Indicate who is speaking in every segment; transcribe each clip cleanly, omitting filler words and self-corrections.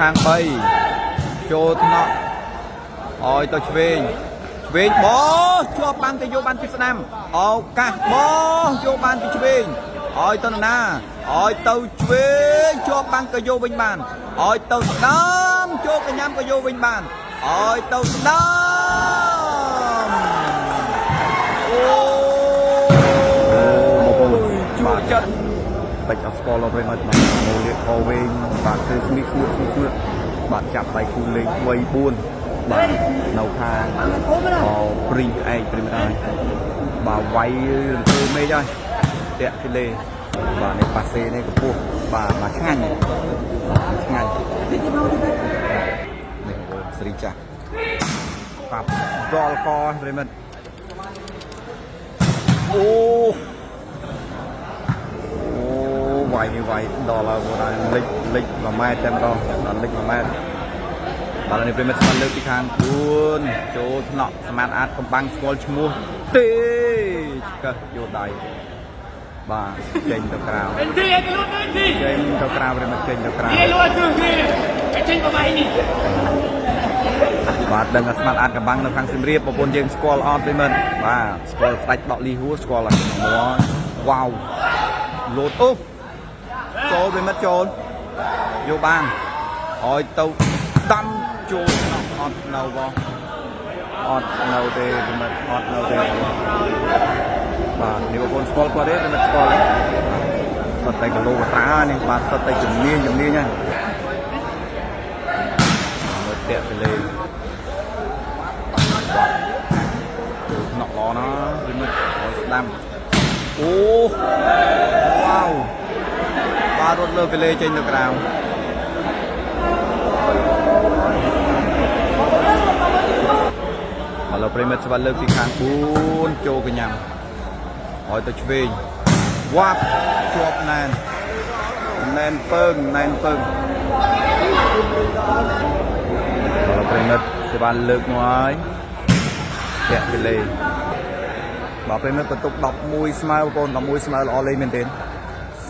Speaker 1: ខាង3ចូលថ្នាក់ឲ្យទៅឆ្វេងឆ្វេងបោះជាប់បានទៅយកបានពីស្ដាំឱកាសបោះយកបានពីឆ្វេងឲ្យទៅនរណាឲ្យទៅឆ្វេងជាប់បានក៏យកវិញបានឲ្យទៅស្ដាំចូលកញ្ញាំក៏យកវិញបានឲ្យទៅស្ដាំអូ
Speaker 2: បងប្អូន
Speaker 1: ជួចិត្ត
Speaker 2: បាច់អត់ស្គាល់ដល់ប្រិមត្តបាទមកលៀកខវែងបាទធ្វើស្មៀកស្មៀកស្មៀកស្មៀកបាទចាប់ដៃគូលេខ3 4បាទនៅខាងអព្រីងក្អែកប្រិមត្តហើយបាទវាយរំពើមេឃហើយតាក់គីលេបាទនេះប៉ាសេនេះកម្ពស់បាទមកឆ្ងាញ់បាទឆ្ងាញ់នេះបងប្អូនស្រីចាស់ប៉ាប់ដល់កប្រិមត្តអូ អូវាយនេះវាយដល់ហើយបងដែរលិចលិច1ម៉ែត្រតែម្ដងដល់លិច1ម៉ែត្របាទនេះប្រិមិត្តស្មានលើកពីខាង4ចូលថ្នាក់ស្មាតអាចកំបាំងស្គាល់ឈ្មោះទេឆ្កឹះយកដៃបាទចេញទៅក្រៅ
Speaker 3: Entry, ឯងលួច entry
Speaker 2: ចេញទៅក្រៅប្រិមិត្តចេញទៅក្រៅ
Speaker 3: គេលួចគឺគេចេញប្រហែលនេះ
Speaker 2: បាទដឹងថាស្មាតអាចកំបាំងនៅខាងសៀមរាបបងប្អូនយើងស្គាល់អត់ប្រិមិត្តបាទស្គាល់ផ្ដាច់ដកលីហួរស្គាល់ហើយវ៉ាវលោតអូចូលប្រិមិត្តចូលយកបានឲ្យទៅដាំចូលក្នុងអត់នៅបងអត់នៅទេប្រិមិត្តអត់នៅទេបាទនេះបងប្អូនស្គាល់គាត់ទេប្រិមិត្តស្គាល់ទេសុទ្ធតែគីឡូកត្រានេះបាទសុទ្ធតែជំនាញជំនាញហ្នឹងមើលតាក់ទលេ បាទចូលថ្នាក់ល្អណាស់ពីមិត្តឲ្យស្ដាំអូវ៉ាវបាទរត់លើពីលេចេញទៅក្រៅបាទលោកប្រិមិត្តស្វាលើកពីខាង4ចូលកញ្ញាំឲ្យទៅឆ្វេងវ៉ាប់ជាប់ណែនណែនពើងណែនពើងបាទលោកប្រិមិត្តសេវាលើកមកហើយ តាក់ពីលេបាទប្រិមិត្តបន្ទុក11ស្មើបងប្អូន11ស្មើល្អលេងមែនទេ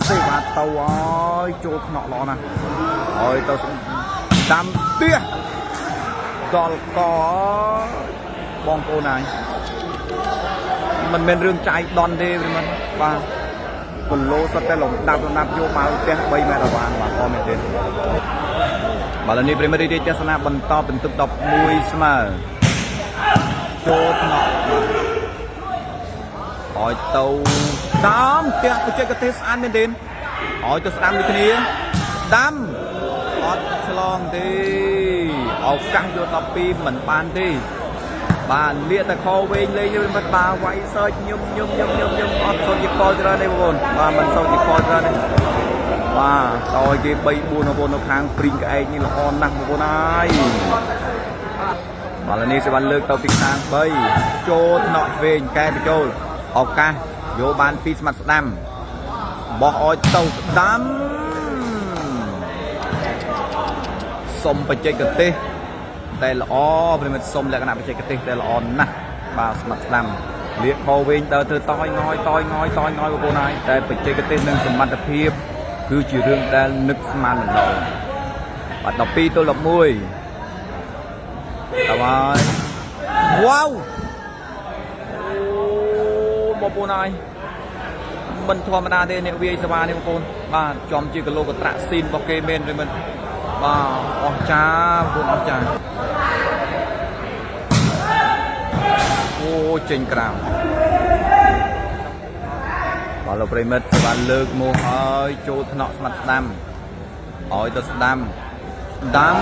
Speaker 2: សេវាទៅឲ្យចូលថ្នាក់ល្អណាស់ឲ្យទៅដាំផ្ទះដល់កបងប្អូនហើយមិនមែនរឿងចាយដន់ទេប្រិមិត្តបាទគីឡូសុទ្ធតែលំដាប់លំដាប់យកមកផ្ទះ3ម៉ែត្របានបាទអរមែនទេបាទឥឡូវនេះប្រិមិត្តរីករាយទស្សនាបន្តបន្ទុក11ស្មើ ចូលថ្នាក់បាទឲ្យទៅតាមផ្ទះបច្ចេកទេសស្អាតមែនទេឲ្យទៅស្ដាំដូចគ្នាស្ដាំអត់ឆ្លងទេឱកាសយក12មិនបានទេបាទលាកតែខវែងលេងមិនបាទវាយសើចញឹមញឹមញឹមញឹមញឹមអត់សូវជាខច្រើនទេបងប្អូនបាទមិនសូវជាខច្រើនទេបាទតឲ្យគេ3 4បងប្អូននៅខាងព្រីងក្អែកនេះល្អណាស់បងប្អូនហើយ បាទឥឡូវនេះសេបានលើកទៅពីខាង3ចូលថ្នាក់ឆ្វេងកែបញ្ចូលឱកាសយកបានពីស្មាត់ស្ដាំបោះឲ្យទៅស្ដាំសុំបច្ចេកទេសតែល្អប្រិមិត្តសុំលក្ខណៈបច្ចេកទេសតែល្អណាស់បាទស្មាត់ស្ដាំលាកខវែងដើរធ្វើតយងយតយងយតយងយបងប្អូនហើយតែបច្ចេកទេសនិងសមត្ថភាពគឺជារឿងដែលនឹកស្មានមិនដល់បាទ12ទល់11 តើហើយវ៉ាវអូបងប្អូនហើយមិនធម្មតាទេអ្នកវាយសេវានេះបងប្អូនបាទចំជាគីឡូកត្រាក់ស៊ីនរបស់គេមែនឬមិនបាទអស្ចារ្យបងប្អូនអស្ចារ្យអូចេញក្រៅបាទលោកប្រិមិត្តសេវាលើកមកហើយចូលថ្នាក់ស្មាត់ស្ដាំឲ្យទៅស្ដាំ ស្ដាំ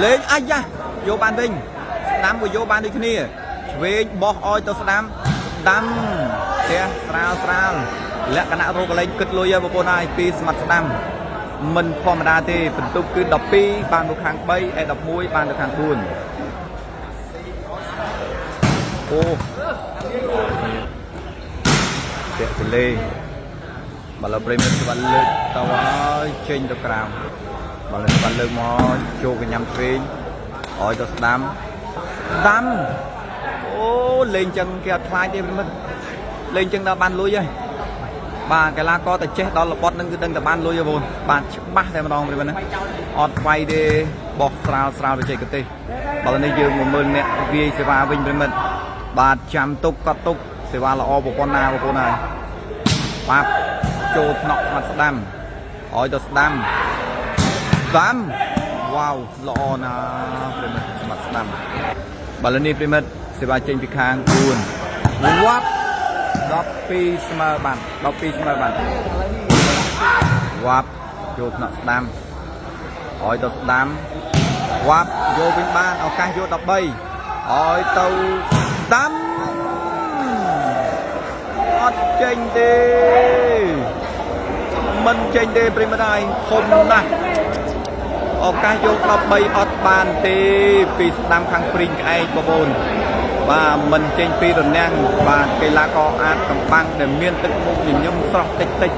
Speaker 2: លេងអាយ៉ាយកបានវិញស្ដាំក៏យកបានដូចគ្នាឆ្វេងបោះឲ្យទៅស្ដាំស្ដាំផ្ទះស្រាលស្រាលលក្ខណៈរកកលែងគិតលុយហើយបងប្អូនហើយពីស្មាត់ស្ដាំមិនធម្មតាទេបន្ទុកគឺ12បានទៅខាង3ឯ11បានទៅខាង4អូតាក់ទលេបាទលោកប្រិមិត្តបានលើកទៅហើយចេញទៅក្រៅ បាទលើបានលើកមកចូលកញ្ញាំឆ្វេងឲ្យទៅស្ដាំស្ដាំអូលេងចឹងគេអត់ខ្លាចទេប្រិមិត្តលេងចឹងដល់បានលុយហើយ
Speaker 1: បាទកីឡាករតែចេះដល់របត់នឹងគឺដឹងតែបានលុយហ៎បងបាទច្បាស់តែម្ដងប្រិមត្តណាអត់វាយទេបោះស្រាលស្រាលបច្ចេកទេសបើនេះយើងមកមើលអ្នកវាយសេវាវិញប្រិមត្តបាទចាំទុកកត់ទុកសេវាល្អប្រព័ន្ធណាបងប្អូនហើយបាទចូលថ្នាក់ស្មាត់ស្ដាំឲ្យទៅស្ដាំស្ដាំវ៉ាវល្អណាស់ប្រិមត្តស្មាត់ស្ដាំបាទលើនេះប្រិមត្តសេវាចេញពីខាង4វ៉ាប់12ស្មើបាន12ស្មើបានវ៉ាប់ចូលថ្នាក់ស្ដាំឲ្យទៅស្ដាំវ៉ាប់យកវិញបានឱកាសយក13ឲ្យទៅស្ដាំអត់ចេញទេមិនចេញទេប្រិមត្តហើយធំណាស់ឱកាសយក13អត់បានទេពីស្ដាំខាងព្រីងក្អែកបងប្អូនបាទមិនចេញពីរនាំងបាទកីឡាករអាចកំបាំងដែលមានទឹកមុខញញឹមស្រស់តិចតិច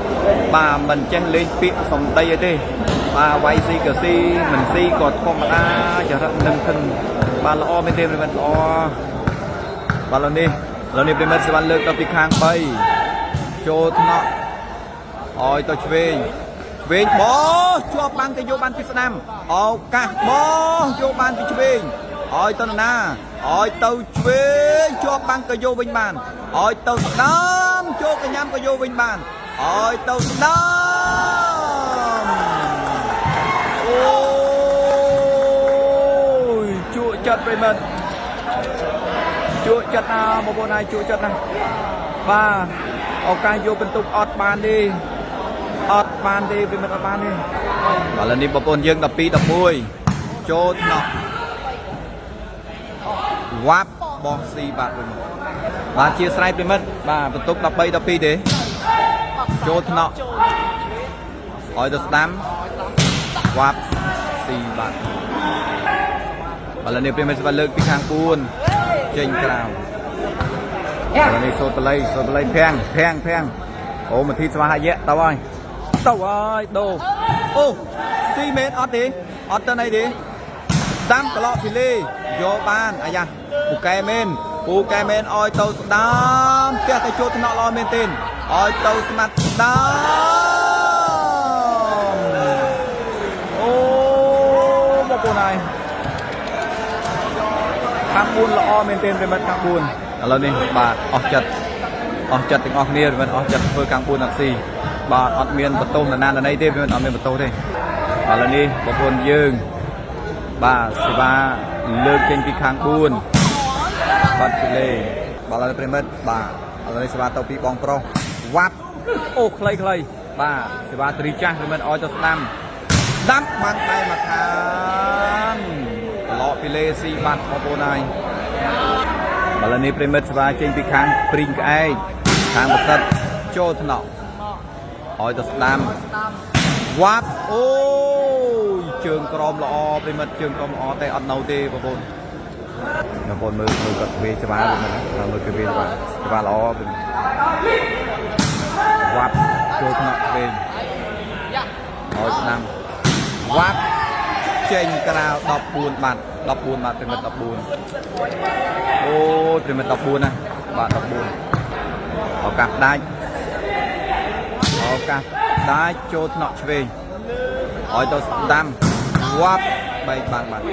Speaker 1: បាទមិនចេះលេងពាក្យសំដីអីទេបាទវាយស៊ីក៏ស៊ីមិនស៊ីក៏ធម្មតាចរិតនឹងខិនបាទល្អមែនទេប្រិមត្តល្អបាទឥឡូវនេះឥឡូវនេះប្រិមត្តសេវាលើកទៅពីខាង3ចូលថ្នាក់ឲ្យទៅឆ្វេងឆ្វេងបោះជាប់បាំងទៅយកបានពីស្ដាំឱកាសបោះយកបានពីឆ្វេងឲ្យទៅនរណាឲ្យទៅឆ្វេងជាប់បាំងក៏យកវិញបានឲ្យទៅស្ដាំចូលកញ្ញាំក៏យកវិញបានឲ្យទៅស្ដាំអូយជក់ចិត្តប្រិមត្តជក់ចិត្តណាបងប្អូនហើយជក់ចិត្តណាបាទឱកាសយកបន្ទុកអត់បានទេអត់បានទេប្រិមត្តអត់បានទេបាទឥឡូវនេះបងប្អូនយើង12 11ចូលថ្នាក់វ៉ាប់បោះស៊ីបាទប្រិមត្តបាទជាស្រ័យប្រិមត្តបាទបន្ទុក13 12ទេចូលថ្នាក់ឲ្យទៅស្ដាំវ៉ាប់ស៊ីបាទបាទឥឡូវនេះប្រិមត្តស្វាលើកពីខាង4ចេញក្រៅឥឡូវនេះសូតលីសូតលីភាំងភាំងភាំងអូមធីស្វាហយៈទៅហើយទៅហើយដូអូស៊ីមែនអត់ទេអត់ទៅណីទេដាំក្លោកពីលេយកបានអាយ៉ាពូកែមែនពូកែមែនឲ្យទៅស្ដាំផ្ទះទៅចូលថ្នាក់ល្អមែនទេឲ្យទៅស្មាត់ស្ដាំអូបងប្អូនហើយខាង4ល្អមែនទេប្រិមត្តខាង4ឥឡូវនេះបាទអស់ចិត្តអស់ចិត្តទាំងអស់គ្នាប្រិមត្តអស់ចិត្តធ្វើខាង4អត់ស៊ីបាទអត់មានបន្ទោសនរណានរណីទេប្រិមត្តអត់មានបន្ទោសទេឥឡូវនេះបងប្អូនយើងបាទសេវាលើកចេញពីខាង4បាត់លេបាទឥឡូវប្រិមិត្តបាទឥឡូវនេះសេវាទៅពីបងប្រុសវ៉ាប់អូខ្លីខ្លីបាទសេវាសេរីចាស់ប្រិមិត្តឲ្យទៅស្ដាំដាំបានតែមកខាងត្រឡប់ពីលេស៊ីបាត់បងប្អូនហើយបាទឥឡូវនេះប្រិមិត្តសេវាចេញពីខាងព្រីងក្អែកខាងប្រសិទ្ធចូលថ្នាក់ឲ្យទៅស្ដាំវ៉ាប់អូយជើងក្រមល្អប្រិមិត្តជើងក្រមល្អតែអត់នៅទេបងប្អូនបងប្អូនមើលមើលគាត់វាយសេវាប្រិមិត្តណាមើលគេវាយសេវាសេវាល្អប្រិមិត្តវ៉ាប់ចូលថ្នាក់វិញឲ្យស្ដាំវ៉ាប់ចេញក្រៅ14បាត់14បាត់ប្រិមិត្ត14អូយប្រិមិត្ត14ណាបាទ14ឱកាសដាច់ឱកាសដាច់ចូលថ្នាក់ឆ្វេងឲ្យទៅស្ដាំវ៉ាប់បែកបាំងបាត់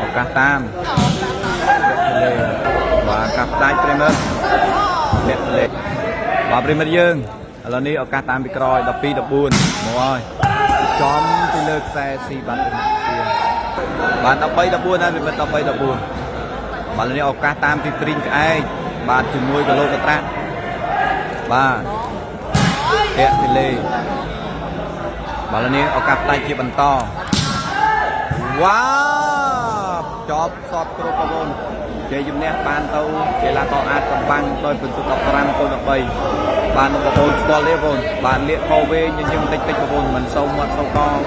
Speaker 1: ឱកាសតាមលាក់ទលេបាទឱកាសដាច់ប្រិមិត្តលាក់ទលេបាទប្រិមិត្តយើងឥឡូវនេះឱកាសតាមពីក្រោយ12 14មកហើយចំពីលើខ្សែស៊ីបាត់ប្រិមិត្តស៊ីបាទ13 14ហើយប្រិមិត្ត13 14បាទឥឡូវនេះឱកាសតាមពីព្រីងក្អែកបាទជាមួយគីឡូកត្រាក់បាទលាក់ទលេបាទឥឡូវនេះឱកាសផ្ដាច់ជាបន្តវ៉ាវចប់សពគ្រប់បងប្អូនជ័យជំនះបានទៅកីឡាករអាចកំបាំងដោយពិន្ទុ15ទល់13បាទបងប្អូនស្គាល់ទេបងប្អូនបាទលាកខវេញញឹមតិចតិចបងប្អូនមិនសូវមាត់សូវកង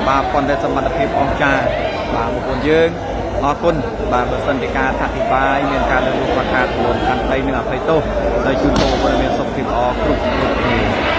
Speaker 1: បាទប៉ុន្តែសមត្ថភាពអស្ចារ្យបាទបងប្អូនយើងអរគុណបាទបើសិនជាការអធិប្បាយមានការលើកលោកខ្វះខាតពលខន្តីនិងអភ័យទោសហើយជូនពរបងប្អូនឲ្យមានសុខភាពល្អគ្រប់គ្រប់គ្នា